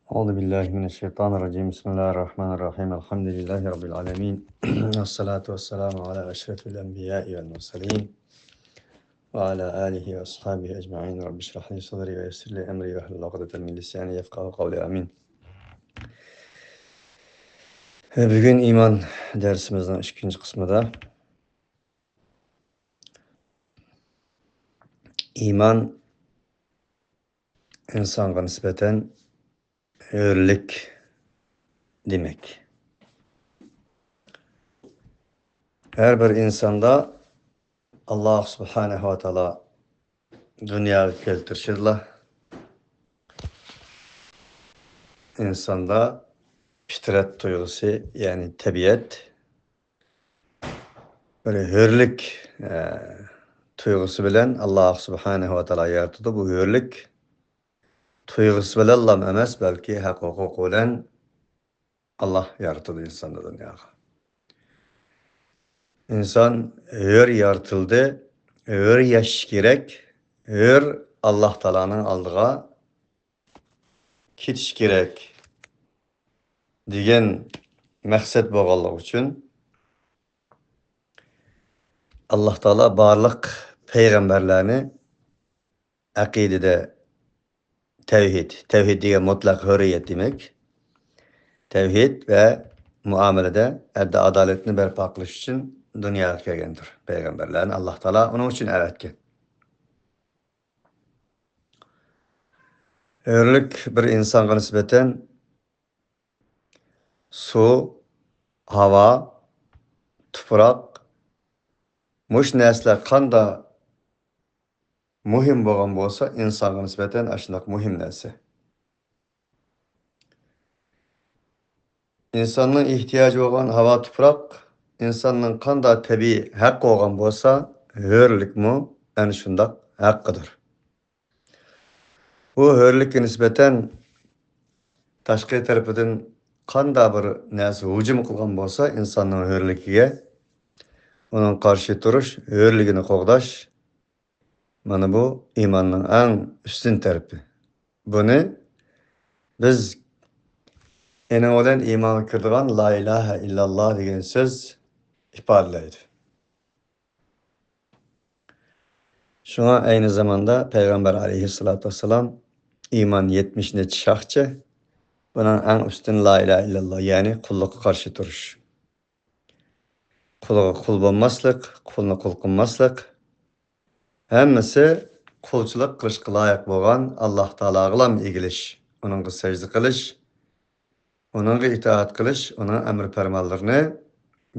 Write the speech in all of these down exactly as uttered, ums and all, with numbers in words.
أعوذ بالله من الشيطان الرجيم. بسم الله الرحمن الرحيم. الحمد لله رب العالمين. والصلاة والسلام على أشرف الأنبياء والمرسلين وعلى آله وأصحابه أجمعين. رب اشرح لي صدري ويسر لي أمري واحلل عقدة من لساني يفقهوا قولي. آمين. بۈگۈن ئىمان دەرسىمىزنىڭ ئىككىنچى قىسمىدا ئىمان ئىنسانغا نىسبەتەن ھۆرلۈك دېمەك. ھەر بىر ئىنساندا ئاللاھ سۇبھانەھۇ ۋە تائالا دۇنياغا كەلتۈرۈشىدىلا ئىنساندا پىترەت تۇيغۇسى، يەنى تەبىئەت، بىر ھۆرلۈك، ئە، تۇيغۇسى بىلەن ئاللاھ سۇبھانەھۇ ۋە تائالا يارىتىدۇ. بۇ ھۆرلۈك تۇيغۇسى بىلەنلا ئەمەس، بەلكى ھەق ھوقۇقى بىلەن ئاللاھ يارىتىدۇ ئىنساننى دۇنياغا. ئىنسان ھۆر يارىتىلدى، ھۆر ياشاش كېرەك، ھۆر ئاللاھ تائالانىڭ ئالدىغا كېتىش كېرەك دېگەن مەقسەت بولغانلىقى ئۈچۈن، ئاللاھ تائالا بارلىق پەيغەمبەرلەرنى ئەقىدىدە تەۋھىد، تەۋھىد دېگەن مۇتلەق ھۆرىيەت دېمەك. تەۋھىد ۋە مۇئامىلىدە ئەدل-ئادالەتنى بەرپا قىلىش ئۈچۈن دۇنياغا كەلگەندۇر. پەيغەمبەرلەرنى ئاللاھ تائالا ئۇنىڭ ئۈچۈن ئەۋەتكەن. ھۆرلۈك بىر ئىنسانغا نىسبەتەن سۇ، ھاۋا، تۇپراق، مۇشۇ نەرسىلەر قاندا مۇھىم بولغان بولسا، ئىنسانغا نىسبەتەن ئاشۇنداق مۇھىم نەرسە. ئىنساننىڭ ئېھتىياجى بولغان ھاۋا، تۇپراق ئىنساننىڭ قاندا تەبىئىي ھەققى بولغان بولسا، ھۆرلۈكمۇ ئەنە شۇنداق ھەققىدۇر. بۇ ھۆرلۈككە نىسبەتەن تاشقى تەرىپىدىن قاندا بىر نەرسە ھۇجۇم قىلغان بولسا ئىنساننىڭ ھۆرلۈكىگە، ئۇنىڭغا قارشى تۇرۇش، ھۆرلۈكىنى قوغداش، مانا بۇ ئىماننىڭ ئەڭ ئۈستۈن تەرىپى. بۇنى بىز ئېنىڭ بىلەن ئىمانغا كىرىدىغان لا ئىلاھە ئىللاللا دېگەن سۆز ئىپادىلەيدۇ. شۇڭا ئەينى زاماندا پەيغەمبەر ئەلەيھىسسالاتۇ ۋەسسالام ئىمان يەتمىش نەچچە شاخچە، بۇنىڭ ئەڭ ئۈستۈن لا ئىلاھە ئىللاللا، يەنى قۇللۇققا قارشى تۇرۇش. قۇلغا قۇل بولماسلىق، قۇلنى قۇل قىلماسلىق، ھەممىسى قۇلچىلىق قىلىشقا لايىق بولغان ئاللاھ تائالاغىلا ئېگىلىش، ئۇنىڭغا سەجدە قىلىش، ئۇنىڭغا ئىتائەت قىلىش، ئۇنىڭ ئەمر پەرمانلىرىنى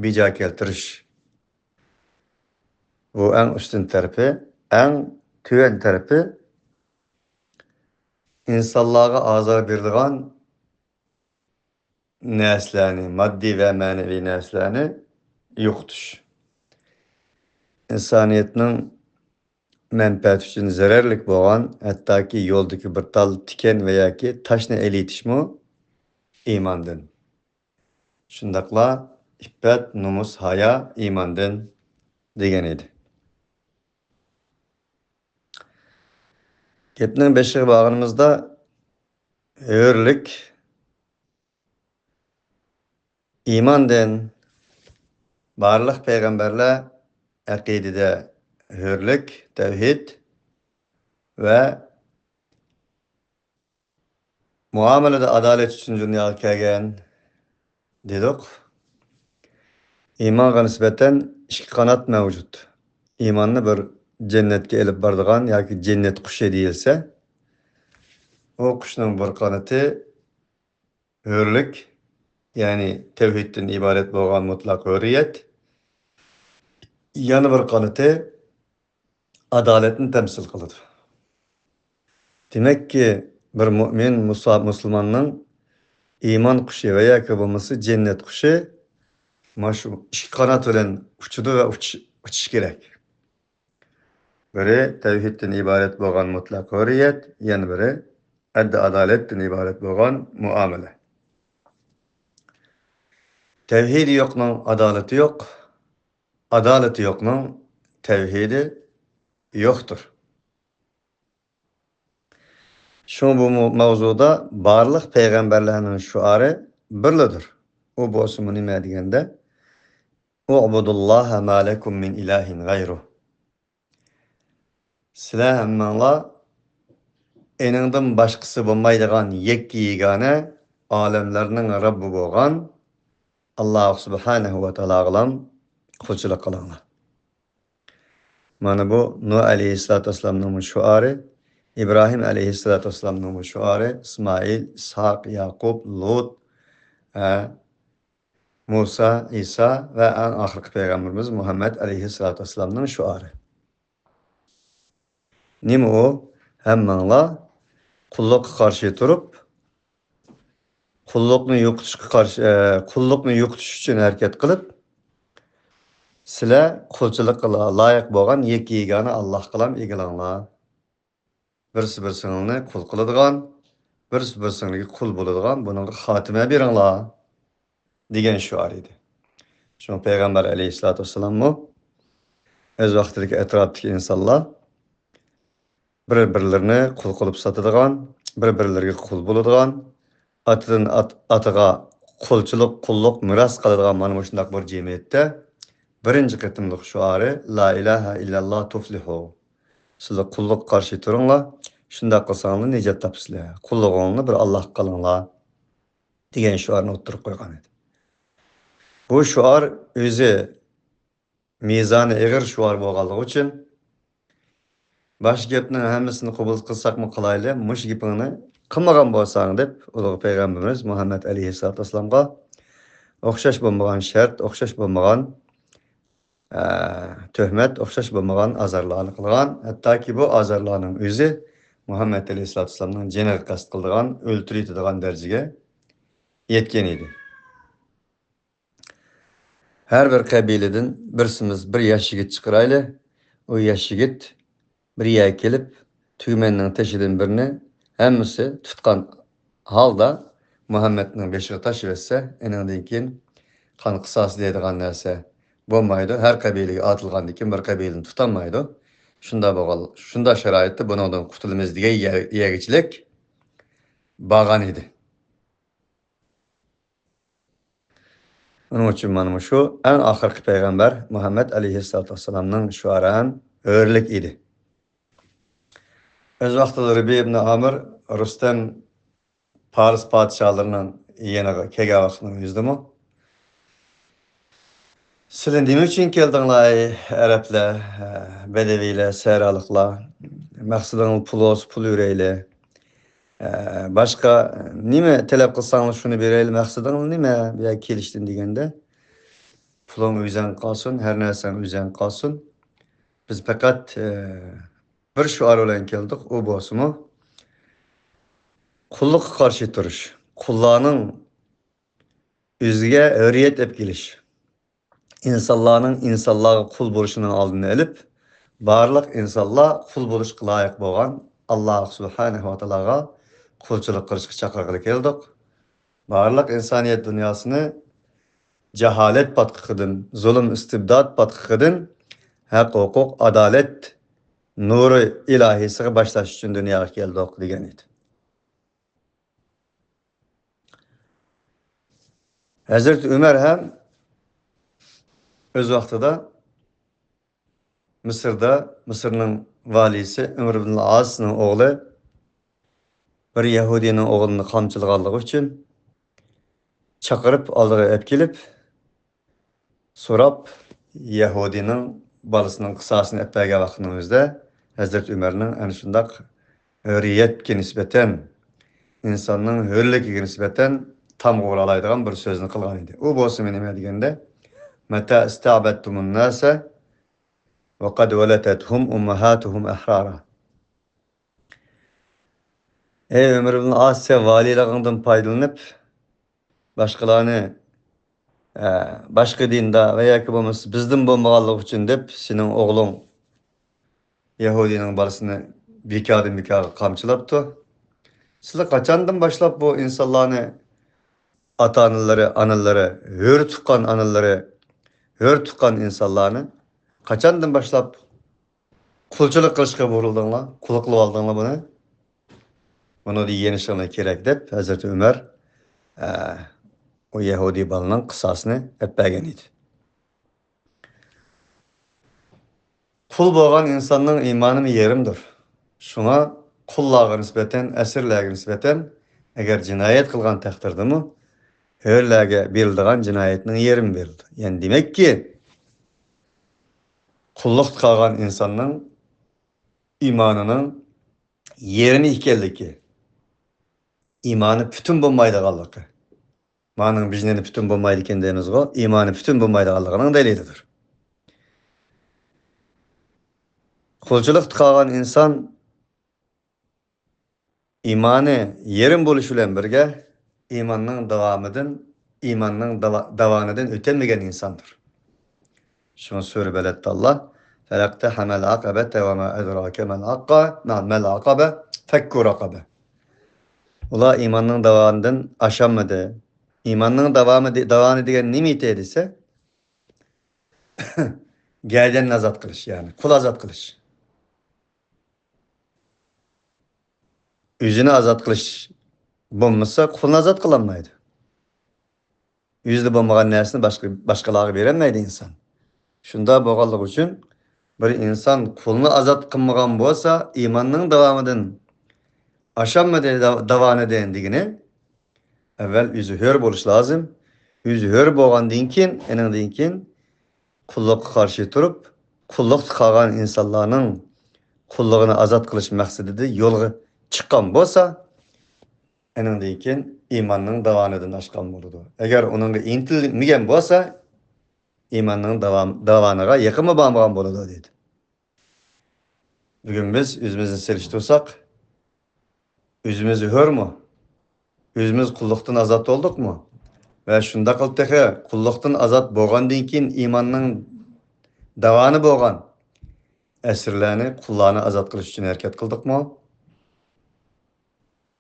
بىجا كەلتۈرۈش. بۇ ئەڭ ئۈستۈن تەرىپى. ئەڭ تۆۋەن تەرىپى ئىنسانلارغا ئازار بېرىدىغان نەرسىلەرنى، ماددىي ۋە مەنىۋى نەرسىلەرنى يوقىتىش. ئىنسانىيەتنىڭ مەنپەئەتى ئۈچۈن زەرەرلىك بولغان، ھەتتاكى يولدىكى بىر تال تىكەن ۋە ياكى تاشنى ئېلىۋېتىشمۇ ئىماندىن. شۇنداقلا ئىپپەت، نومۇس، ھايا ئىماندىن دېگەن ئىدى. گەپنىڭ بېشىغا بارغىنىمىزدا، ھۆرلۈك ئىماندىن، بارلىق پەيغەمبەرلەر ئەقىدىدە ھۆرلۈك، تەۋھىد ۋە مۇئامىلىدە ئادالەت ئۈچۈن دۇنياغا كەلگەن دېدۇق. ئىمانغا نىسبەتەن ئىككى قانات مەۋجۇت. ئىماننى بىر جەننەتكە ئېلىپ بارىدىغان ياكى جەننەت قۇشى دېيىلسە، ئۇ قۇشنىڭ بىر قانىتى ھۆرلۈك، يەنى تەۋھىدتىن ئىبارەت بولغان مۇتلەق ھۆرىيەت، يەنە بىر قانىتى ئادالەتنى تەمسىل قىلىدۇ. دېمەككى، بىر مۇئمىن، مۇسا-، مۇسۇلماننىڭ ئىمان قۇشى ۋە ياكى بولمىسا جەننەت قۇشى مانا شۇ ئىككى قانات بىلەن ئۇچىدۇ ۋە ئۇچۇش، ئۇچۇشى كېرەك. بىرى تەۋھىدتىن ئىبارەت بولغان مۇتلەق ھۆرىيەت، يەنە بىرى ئەدل-ئادالەتتىن ئىبارەت بولغان مۇئامىلە. تەۋھىدى يوقنىڭ ئادالىتى يوق، ئادالىتى يوقنىڭ تەۋھىدى يوقتۇر. شۇڭا بۇ مو-، ماۋزۇدا بارلىق پەيغەمبەرلەرنىڭ شوئارى بىرلىدۇر. ئۇ بولسىمۇ نېمە دېگەندە، «ئۇئبۇدۇللاھە ما لەكۇم مىن ئىلاھىن غەيرۇھ.» سىلەر ھەممىڭلار ئېنىڭدىن باشقىسى بولمايدىغان يەككە يېگانە ئالەملەرنىڭ رەببى بولغان ئاللاھ سۇبھانەھۇ ۋە تائالاغىلا قۇلچىلىق قىلىڭلار. مانا بۇ نۇھ ئەلەيھىسسالاتۇ ۋەسسالامنىڭ شوئارى، ئىبراھىم ئەلەيھىسسالاتۇ ۋەسسالامنىڭ شوئارى، ئىسمائىل، ئىسھاق، ياقۇپ، لۇت، ھە، مۇسا، ئىسا ۋە ئەڭ ئاخىرقى پەيغەمبىرىمىز مۇھەممەد ئەلەيھىسسالاتۇ ۋەسسالامنىڭ شوئارى. نېمە ئۇ؟ ھەممىڭلار قۇللۇققا قارشى تۇرۇپ، قۇللۇقنى يوقىتىشقا قارشى، ئە، قۇللۇقنى يوقىتىش ئۈچۈن ھەرىكەت قىلىپ، سىلەر قۇلچىلىققا لايىق بولغان يەككە يېگانە ئاللاھقىلا ئىگىلەڭلار. بىرسى بىرسىڭلارنى قۇل قىلىدىغان، بىرسى بىرسىڭلارگە قۇل بولىدىغان، بۇنىڭغا خاتىمە بېرىڭلار، دېگەن شوئار ئىدى. شۇڭا پەيغەمبەر ئەلەيھىسسالاتۇ ۋەسسالاممۇ ئۆز ۋاقتىدىكى ئەتراپتىكى ئىنسانلار بىر-بىرلىرىنى قۇل قىلىپ ساتىدىغان، بىر-بىرلىرىگە قۇل بولىدىغان، ئاتىدىن ئات-، ئاتىغا قۇلچىلىق، قۇللۇق مىراس قالىدىغان مانا مۇشۇنداق بىر جەمئىيەتتە بىرىنچى قېتىملىق شوئارى «لا ئىلاھە ئىللاللا تۇفلىھۇ». سىلەر قۇللۇققا قارشى تۇرۇڭلار، شۇنداق قىلساڭلار نىجات تاپىسىلەر. قۇللۇقۇڭلارنى بىر ئاللاھقا قىلىڭلار، دېگەن شوئارنى ئوتتۇرىغا قويغان ئىدى. بۇ شوئار ئۆزى مىزانى ئېغىر شوئار بولغانلىقى ئۈچۈن، باشقا گەپنىڭ ھەممىسىنى قوبۇل قىلساقمۇ قىلايلى، مۇشۇ گېپىڭنى قىلمىغان بولساڭ، دەپ ئۇلۇغ پەيغەمبىرىمىز مۇھەممەد ئەلەيھىسسالاتۇ ۋەسسالامغا ئوخشاش بولمىغان شەرت، ئوخشاش بولمىغان، ئە، تۆھمەت، ئوخشاش بولمىغان ئازارلارنى قىلغان. ھەتتاكى بۇ ئازارلارنىڭ ئۆزى مۇھەممەد ئەلەيھىسسالاتۇ ۋەسسالامنىڭ جېنىگە قەست قىلىدىغان، ئۆلتۈرۈۋېتىدىغان دەرىجىگە يەتكەن ئىدى. ھەر بىر قەبىلىدىن بىرسىمىز بىر ياش يىگىت چىقىرايلى. ئۇ ياش يىگىت بىر يەرگە كېلىپ، تۈگمەننىڭ تېشىدىن بىرنى ھەممىسى تۇتقان ھالدا مۇھەممەدنىڭ بېشىغا تاشلىۋەتسە، ئېنىڭدىن كېيىن قان قىساسى دەيدىغان نەرسە بولمايدۇ. ھەر قەبىلىگە ئاتىلغاندىن كېيىن بىر قەبىلىنى تۇتالمايدۇ. شۇنداق بولغان، شۇنداق شارائىتتا بۇنىڭدىن قۇتۇلىمىز دېگەن يەر-، يەرگىچىلىك بارغان ئىدى. ئۇنىڭ ئۈچۈن مانا مۇشۇ ئەڭ ئاخىرقى پەيغەمبەر مۇھەممەد ئەلەيھىسسالاتۇ ۋەسسالامنىڭ شوئارى ھەم ھۆرلۈك ئىدى. ئۆز ۋاقتىدا رىبىي ئىبنى ئامىر رۇستەم پارس پادىشاھلىرىنىڭ يېنىغا كەلگەن ۋاقتىنىڭ ئۆزىدىمۇ، سىلەر نېمە ئۈچۈن كەلدىڭلار، ئەي ئەرەبلەر، بەدەۋىيلەر، سەھرالىقلار؟ مەقسىتىڭلار پۇل بولسا پۇل بېرەيلى. ئە، باشقا نېمە تەلەپ قىلساڭلار شۇنى بېرەيلى، مەقسىتىڭلار نېمە بۇ يەرگە كېلىشتىن دېگەندە، پۇلۇڭ ئۆزۈڭگە قالسۇن، ھەر نەرسەڭ ئۆزۈڭگە قالسۇن. بىز پەقەت، ئە، بىر شوئار بىلەن كەلدۇق، ئۇ بولسىمۇ قۇللۇققا قارشى تۇرۇش، قۇللارنىڭ ئۆزىگە ھۆرىيەت ئېلىپ كېلىش. ئىنسانلارنىڭ ئىنسانلارغا قۇل بولۇشىنىڭ ئالدىنى ئېلىپ، بارلىق ئىنسانلار قۇل بولۇشقا لايىق بولغان ئاللاھ سۇبھانەھۇ ۋە تائالاغا قۇلچىلىق قىلىشقا چاقىرغىلى كەلدۇق. بارلىق ئىنسانىيەت دۇنياسىنى جاھالەت پاتقىقىدىن، زۇلۇم، ئىستىبدات پاتقىقىدىن ھەق، ھوقۇق، ئادالەت نۇرى ئىلاھىسىغا باشلاش ئۈچۈن دۇنياغا كەلدۇق، دېگەن ئىدى. ھەزرىتى ئۆمەر ھەم ئۆز ۋاقتىدا مىسىردا، مىسىرنىڭ ۋالىيسى ئۆمەر ئىبن ئاسنىڭ ئوغلى بىر يەھۇدىينىڭ ئوغلىنى قامچىلىغانلىقى ئۈچۈن چاقىرىپ، ئالدىغا ئەپ كېلىپ، سوراپ، يەھۇدىينىڭ بالىسىنىڭ قىساسىنى ئەپ بەرگەن ۋاقتىنىڭ ئۆزىدە ھەزرىتى ئۆمەرنىڭ ئەنە شۇنداق ھۆرىيەتكە نىسبەتەن، ئىنساننىڭ ھۆرلۈكىگە نىسبەتەن تامغا ئۇرالايدىغان بىر سۆزنى قىلغان ئىدى. ئۇ بولسىمۇ نېمە دېگەندە، مەتە ئىستەبەتتۇمۇن ناسە ۋە قەد ۋەلەتەتھۇم ئۇممەھاتۇھۇم ئەھرارا. ئەي ئۆمەر ئىبن ئاس، سەن ۋالىيلىقىڭدىن پايدىلىنىپ، باشقىلارنى، ئە، باشقا دىندا ۋە ياكى بولمىسا بىزدىن بولمىغانلىقى ئۈچۈن دەپ سېنىڭ ئوغلۇڭ يەھۇدىينىڭ بالىسىنى بىكاردىن بىكارغا قامچىلاپتۇ. سىلەر قاچاندىن باشلاپ بۇ ئىنسانلارنى، ئاتا-ئانىلىرى، ئانىلىرى، ھۆر تۇغقان ئانىلىرى، ھۆر تۇغقان ئىنسانلارنى قاچاندىن باشلاپ قۇلچىلىق قىلىشقا بۇيرۇلدۇڭلار، قۇل قىلىۋالدىڭلار بۇنى؟ بۇنىڭدىن يېنىشىڭلار كېرەك دەپ، ھەزرىتى ئۆمەر، ئە، ئۇ يەھۇدىي بالىنىڭ قىساسىنى ئېلىپ بەرگەن ئىدى. قۇل بولغان ئىنساننىڭ ئىمانىمۇ يېرىمدۇر. شۇڭا قۇللارغا نىسبەتەن، ئەسىرلەرگە نىسبەتەن، ئەگەر جىنايەت قىلغان تەقدىردىمۇ، ھۆرلەرگە بېرىلىدىغان جىنايەتنىڭ يېرىمى بېرىلىدۇ. يەنى دېمەككى، قۇللۇقتا قالغان ئىنساننىڭ ئىمانىنىڭ يېرىمى ئىكەنلىكى، ئىمانى پۈتۈن بولمايدىغانلىقى. مانىڭ بىجنىنى پۈتۈن بولمايدىكەن دەيمىزغۇ، ئىمانى پۈتۈن بولمايدىغانلىقىنىڭ دەلىلىدۇر. قۇلچىلىقتا قالغان ئىنسان ئىمانى يېرىم بولۇش بىلەن بىرگە، ئىماننىڭ داۋامىدىن، ئىماننىڭ داۋا-، داۋانىدىن ئۆتەلمىگەن ئىنساندۇر. شۇڭا سۈرە بەلەدتە ئاللا، فَلَاقْتَحَمَ الْعَقَبَةَ وَمَا أَدْرَاكَ مَا الْعَقَّ، ما، ما العقبة، فك رقبة. ئۇلار ئىماننىڭ داۋانىدىن ئاشالمىدى. ئىماننىڭ داۋامى دە-، داۋانى دېگەن نېمە ئىدى دېسە، گەدەننى ئازاد قىلىش، يەنى قۇل ئازاد قىلىش. ئۆزىنى ئازاد قىلىش بولمىسا، قۇلنى ئازاد قىلالمايدۇ. ئۆزىدە بولمىغان نەرسىنى باشقا، باشقىلارغا بېرەلمەيدۇ ئىنسان. شۇنداق بولغانلىقى ئۈچۈن، بىر ئىنسان قۇلنى ئازاد قىلمىغان بولسا، ئىماننىڭ داۋامىدىن ئاشالمىدى، داۋ-، داۋانىدىن دېگىنى، ئەۋۋەل ئۆزى ھۆر بولۇش لازىم. ئۆزى ھۆر بولغاندىن كېيىن، ئېنىڭدىن كېيىن قۇللۇققا قارشى تۇرۇپ، قۇللۇقتا قالغان ئىنسانلارنىڭ قۇللۇقىنى ئازاد قىلىش مەقسىتىدە يولغا چىققان بولسا، ئېنىڭدىن كېيىن ئىماننىڭ داۋانىدىن ئاشقان بولىدۇ. ئەگەر ئۇنىڭغا ئىنتىلمىگەن بولسا، ئىماننىڭ داۋام-، داۋانىغا يېقىنمۇ بارمىغان بولىدۇ، دېدى. بۈگۈن بىز ئۆزىمىزنى سېلىشتۇرساق، ئۆزىمىز ھۆرمۇ؟ ئۆزىمىز قۇللۇقتىن ئازاد بولدۇقمۇ؟ ۋە شۇنداقلا تېخى قۇللۇقتىن ئازاد بولغاندىن كېيىن ئىماننىڭ داۋانى بولغان ئەسىرلەرنى، قۇللارنى ئازاد قىلىش ئۈچۈن ھەرىكەت قىلدۇقمۇ؟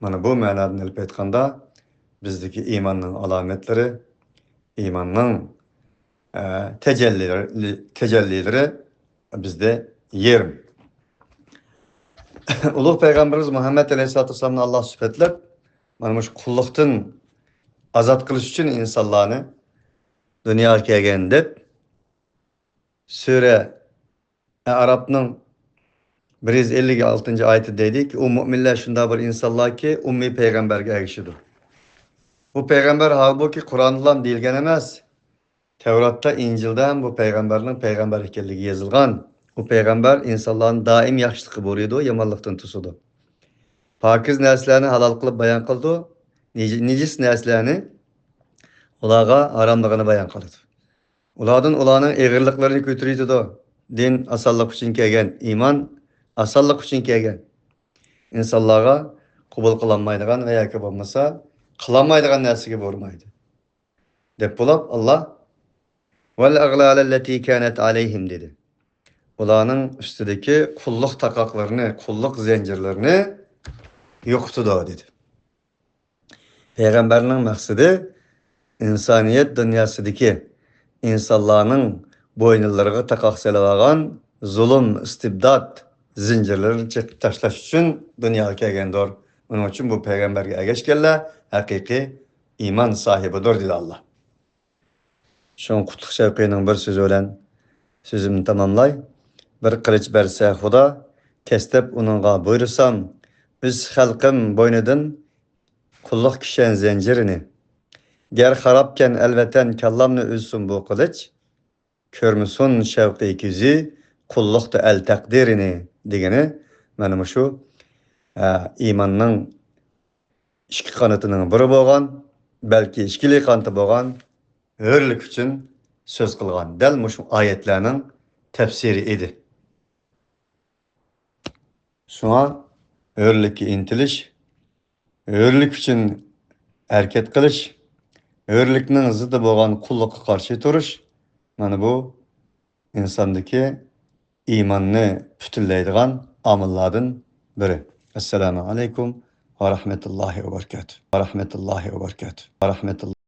مانا بۇ مەنادىن ئېلىپ ئېيتقاندا، بىزدىكى ئىماننىڭ ئالامەتلىرى، ئىماننىڭ، ئە، تەجەللىلىرى، تەجەللىلىرى بىزدە يېرىم. ئۇلۇغ پەيغەمبىرىمىز مۇھەممەد ئەلەيھىسسالاتۇ ۋەسسالامنى ئاللا سۈپەتلەپ، مانا مۇشۇ قۇللۇقتىن ئازاد قىلىش ئۈچۈن ئىنسانلارنى دۇنياغا كەلگەن دەپ، سۈرە ئەئرافنىڭ بىر يۈز ئەللىك ئالتىنچى ئايىتى دەيدىكى، ئۇ مۆمىنلەر شۇنداق بىر ئىنسانلاركى، ئۈممىي پەيغەمبەرگە ئەگىشىدۇ. بۇ پەيغەمبەر ھالبۇكى قۇرئاندىلا دېيىلگەن ئەمەس، تەۋراتتا، ئىنجىلدا ھەم بۇ پەيغەمبەرنىڭ پەيغەمبەر ئىكەنلىكى يېزىلغان. ئۇ پەيغەمبەر ئىنسانلارنى دائىم ياخشىلىققا بۇيرۇيدۇ، يامانلىقتىن توسىدۇ. پاكىز نەرسىلەرنى ھالال قىلىپ بايان قىلىدۇ، نىج-، نىجىس نەرسىلەرنى ئۇلارغا ھاراملىقىنى بايان قىلىدۇ. ئۇلاردىن ئۇلارنىڭ ئېغىرلىقلىرىنى كۆتۈرۈۋېتىدۇ. دىن ئاسانلىق ئۈچۈن كەلگەن، ئىمان ئاسانلىق ئۈچۈن كەلگەن. ئىنسانلارغا قوبۇل قىلالمايدىغان ۋە ياكى بولمىسا قىلالمايدىغان نەرسىگە بۇيرۇمايدۇ. دەپ بولۇپ، ئاللا، «ۋەل ئەغلالەللەتى كانەت ئەلەيھىم» دېدى. ئۇلارنىڭ ئۈستىدىكى قۇللۇق تاقاقلىرىنى، قۇللۇق زەنجىرلىرىنى يوقىتىدۇ، دېدى. پەيغەمبەرنىڭ مەقسىتى ئىنسانىيەت دۇنياسىدىكى ئىنسانلارنىڭ بوينلىرىغا تاقاق سېلىۋالغان زۇلۇم، ئىستىبدات زەنجىرلىرىنى چېقىپ تاشلاش ئۈچۈن دۇنياغا كەلگەندۇر. ئۇنىڭ ئۈچۈن بۇ پەيغەمبەرگە ئەگەشكەنلەر ھەقىقىي ئىمان ساھىبىدۇر، دېدى ئاللا. شۇڭا قۇتلۇق شەۋقىنىڭ بىر سۆزى بىلەن سۆزۈمنى تاماملاي. بىر قىلىچ بەرسە خۇدا، كەس دەپ ئۇنىڭغا بۇيرۇسام، ئۆز خەلقىم بوينىدىن قۇللۇق كىشەن زەنجىرىنى. گەر خارابكەن ئەلۋەتەن، كاللامنى ئۈزسۇن بۇ قىلىچ، كۆرمىسۇن شەۋقى كۆزى قۇللۇقتا ئەل تەقدىرىنى، دېگىنى مانا مۇشۇ، ئە، ئىماننىڭ ئىككى قانىتىنىڭ بىرى بولغان، بەلكى ئىككىلى قانىتى بولغان ھۆرلۈك ئۈچۈن سۆز قىلغان دەل مۇشۇ ئايەتلەرنىڭ تەپسىرى ئىدى. شۇڭا ھۆرلۈككە ئىنتىلىش، ھۆرلۈك ئۈچۈن ھەرىكەت قىلىش، ھۆرلۈكنىڭ زىدى بولغان قۇللۇققا قارشى تۇرۇش، مانا بۇ ئىنساندىكى ئىماننى پۈتۈنلەيدىغان ئامىللاردىن بىرى. ئەسسالامۇ ئەلەيكۇم ۋە رەھمەتۇللاھى ۋە بەرىكاتۇھ. ۋە رەھمەتۇللاھى ۋە بەرىكاتۇھ. ۋە رەھمەتۇللاھ.